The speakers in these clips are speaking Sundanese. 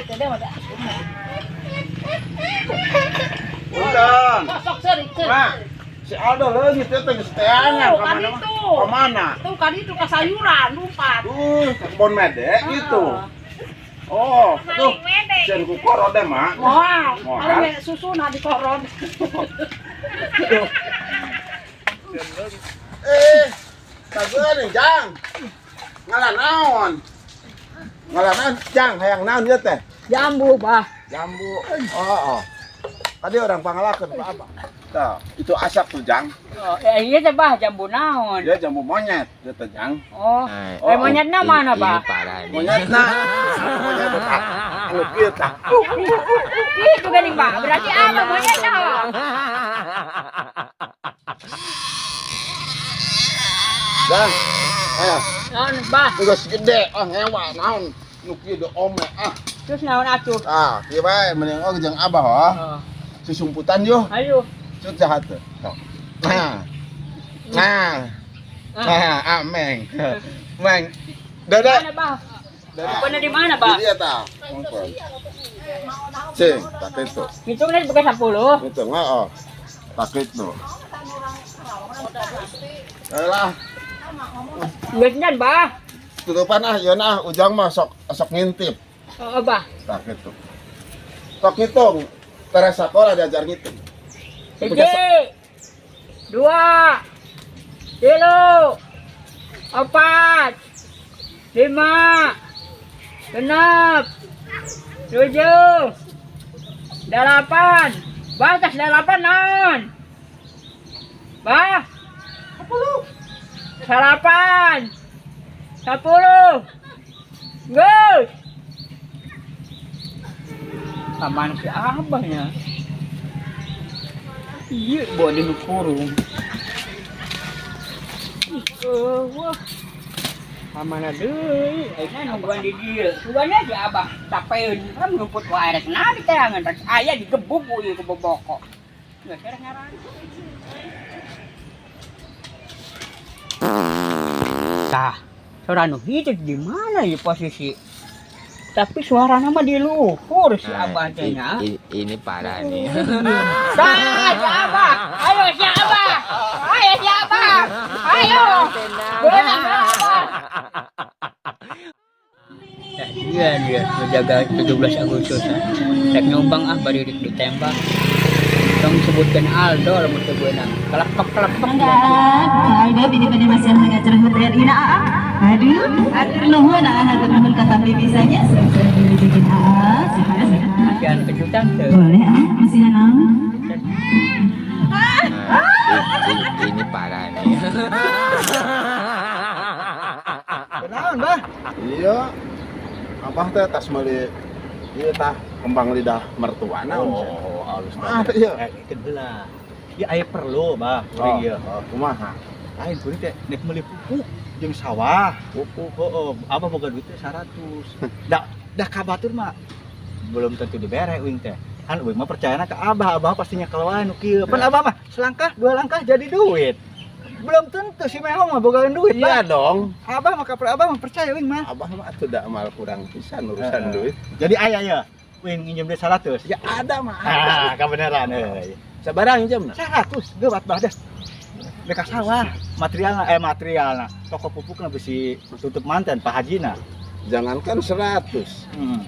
Teh mah. Udah. Sok seurik seurik. Nah, si Aldo leungit teh geus teangan ka mana? Ka mana? Tuh kan itu ka sayuran lupa. Tuh, ke kebon mede gitu. Oh, tuh. Sieun ku korod deh, Mak. Moal. Kalau susu nah di korod. Kageun nih, Jang. Ngalah naon? Ngalah naon, Jang? Hayang naon ieu teh? Jambu, Bah. Jambu. Oh, oh. Tadi orang pangalakeun Pak Abah. Tah, itu asak tuh, Jang. Oh, iya teh, Bah, jambu naon? Iya, jambu monyet, ieu teh, Jang. Oh, monyetna mana, Bah? Monyetna. Monyet tah. Anu kieu tah. Itu geuning, Bah. Berarti apa monyetna, Bah? Jang. Ayo. Naon, Bah? Geus gede, ah ngewa naon nu kieu de ome ah. Terus naon atuh? Ah, kieu bae mending oh jeung Abah oh. Susumputan yo. Ayo. Cut jahat tuh. Nah. Nah. Nah, ameng. Meng. Dada. Mana, Bah? Bukannya di mana, Bah? Di dia tah. Cing, tak itu. Hitungnya bukan 10. Hitung, heeh. Tak itu. Ayolah. Geus nyan, Bah. Tutupan ah, yeun ah, Ujang mah sok sok ngintip. Heeh, Bah. Tak itu. Sok ngitung. Teres sekolah diajar ngitung. 1, 2, 3, 4, 5, 6, 7, 8. Bah, tas 8 naon? Bah. 10. 8. 10. Geus. Kamana si Abahnya? Iya, bawa dia kurung. Wah. Kamana deui? Ayeuna nungguan di dieu. Sugan si Abah tapeun kan ngumput wae rek naon diteangan rek aya digebuk ku ieu ku boboko. Geus rek ngaran. Tah, suara nu hidup di mana ya posisi? Tapi suaranya mah di luhur si Abah teh nya. Ini parah nih. Tah, si Abah. Ayo si Abah. Ayo si Abah. Ayo. Beunang Abah. Nah, iya dia menjaga 17 Agustus. Rek nyumbang ah bari ditembak. Tong sebutkan Aldo lamun teu beunang. Kelepek-kelepek. Aldo bini pada masih mengajar hotel ina aa. Aduh, atur nuhun aa hatur nuhun katampi bisanya. Bikin aa, sehat. Masihan kejutan teu. Boleh aa, masihan naon? Ini parah nih. Kenaon, Bah? Iya. Abah teh tas meuli ieu tah kembang lidah mertua naon. Oh, alus Ah, iya. Keun heula. Ieu aya perlu, Bah, kuring ieu. Kumaha? Lain kuring teh nek meuli pupuk jeung sawah. Pupuk. Heeh, Abah boga duit teh 100. Dah ka batur mah belum tentu dibere uing teh. Kan uing mah percayana ka Abah, Abah pastinya keluar nu kieu. Pan Abah mah selangkah dua langkah jadi duit. Belum tentu si Mehong mah bogaan duit, Iya Bah. dong. Abah mah kapal Abah mah percaya uing mah. Abah mah atuh da amal kurang pisan urusan duit. Jadi aya ya, uing nginjem duit 100. Ya ada mah. Ah, kebenaran euy. Sabaraha nginjemna? 100 geuwat bah deh. Mereka sawah, materialna, toko pupukna bisi tutup manten Pak Hajina. Jangankan 100.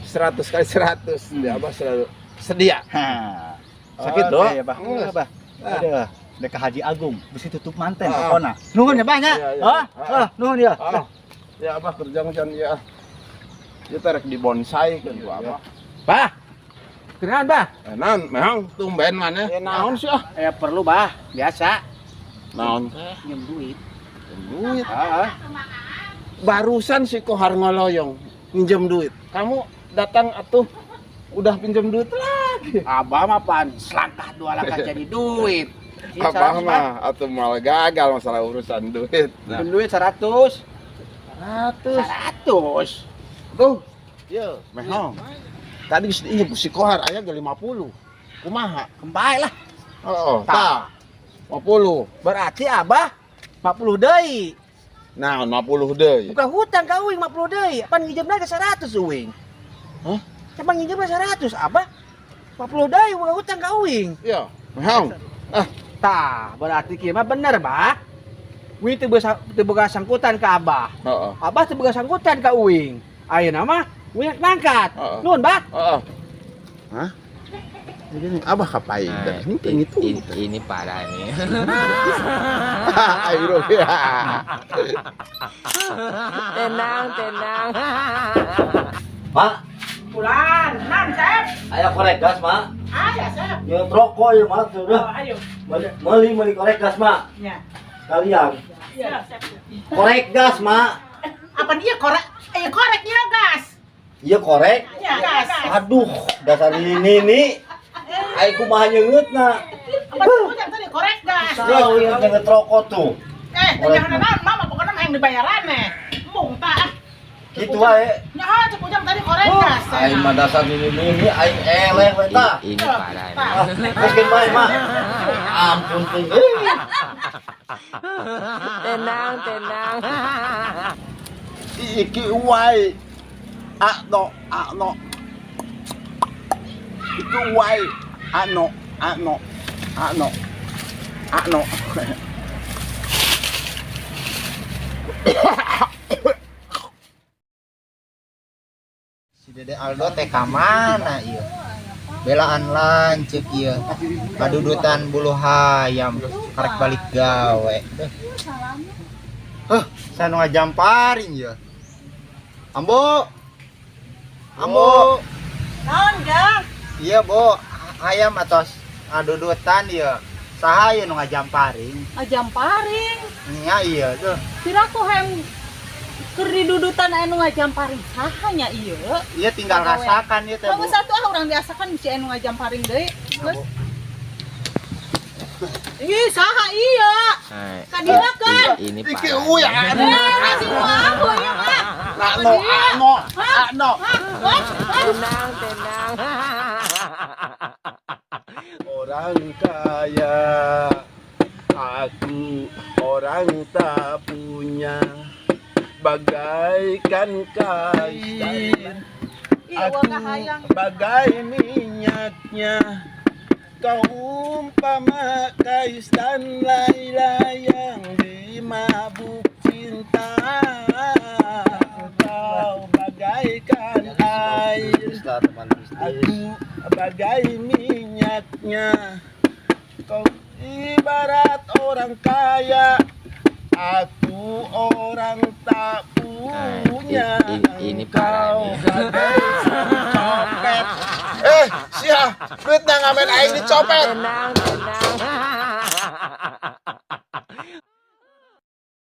100 kali 100, di Abah selalu sedia. Hah. Sakit, Oke, Dok. ya, Bah. Geus. Bah. Aduh, mereka Haji Agung bisi tutup manten Ah. tokona. Nuhun ya, Bah nya. Iya, iya. Hah? Ah. Ah, nuhun ya. Ah. Ya Abah kerja macan ya. Ieu teh rek di bonsai kan ku Abah. Bah. Kenaon, Bah? Naon, mehong tumben maneh. Eh, Naon sih ah? Perlu, Bah. Biasa. Naon? Njem duit. Duit. Barusan si Kohar ngoloyong minjem duit. Kamu datang atuh udah pinjem duit lagi. Abah mah pan selangkah dua langkah jadi duit. Iya, Abah 100, mah atuh malah gagal masalah urusan duit. Nah. Duit 100. 100. 100. Tuh. Iya, mehong. Tadi geus diinjem si Kohar aya ge 50. Kumaha? Kembali lah. Oh, tah. 50. Berarti Abah 50 deui. Nah, 50 deui. Bukan hutang ka uing 50 deui. Pan nginjemna ke 100 uing. Hah? Coba nginjem 100, Abah. 40 deui boga hutang ka uing. Iya, mehaung. Ah, Tah, berarti kieu mah bener, Bah. Uing teu boga sangkutan ka Abah. Heeh. Abah teu boga sangkutan ka uing. Ayeuna mah uing rek mangkat. Heeh. Nuhun, Bah. Heeh. Hah? Ini abah kapain? Nah, Ini itu. Ini parah nih. Ayo ya. Tenang, tenang. Mak, Pulang, nan Sep. ayo korek gas, Mak. Ayo Sep. Nyet rokok ya, Mak, sudah. Oh, ayo. Meli meli korek gas, Mak. Ya. Kalian. Ya, Sep. Korek gas, Mak. Apa dia korek? Eh, korek ya gas. Iya korek. Ya, gas. Aduh, dasar ini nih. Aing kumaha nyeungeutna. Apa tuh tadi korek gas? Tahu yang nyeungeut rokok tuh. Eh, jangan naon, mama pokoknya mah yang dibayaran nih. Embung tak. Gitu wae. Ya, cek ujang tadi korek gas. Aing mah dasar ini ini aing eleh we tah. Ini parah nih. Ah, Teruskeun bae, Mak. Ampun teh. Tenang, tenang. Iki wae. Akno, akno. Iki wae. Akno, akno. Akno. Akno. Si Dede Aldo teh ka mana ieu? Belaan lanceuk ieu. Kadudutan bulu hayam karek balik gawe. Heh, saya nu ngajamparing ieu. Ambo. Ambo. Naon, Gang? Iya, Bo. Hayam atos ngadudutan ieu. Saha ieu nu ngajamparing? Ngajamparing. Nya ieu tuh. Piraku hem keur didudutan anu ngajamparing saha nya ieu? Ieu tinggal rasakan ieu teh, Bu. Bagus atuh ah urang biasakan si anu ngajamparing deui. Geus. Ih, saha ieu? Nah, Kadina kan? ini Iki parah. uya. Eh, si aku ieu mah. Akno, akno, akno. Hah? Tenang, tenang. Orang kaya, aku orang tak punya, bagaikan kain, Ih, aku wah kahayang. bagai minyaknya. Kau umpama Kais dan Laila yang dimabuk cinta. Kau bagaikan air, aku bagai minyaknya. Kau ibarat orang kaya, aku orang tak punya. Nah, ini parah Kau nih. bagai copet. Eh, sia, duitnya ngamen aing dicopet. Tenang, tenang.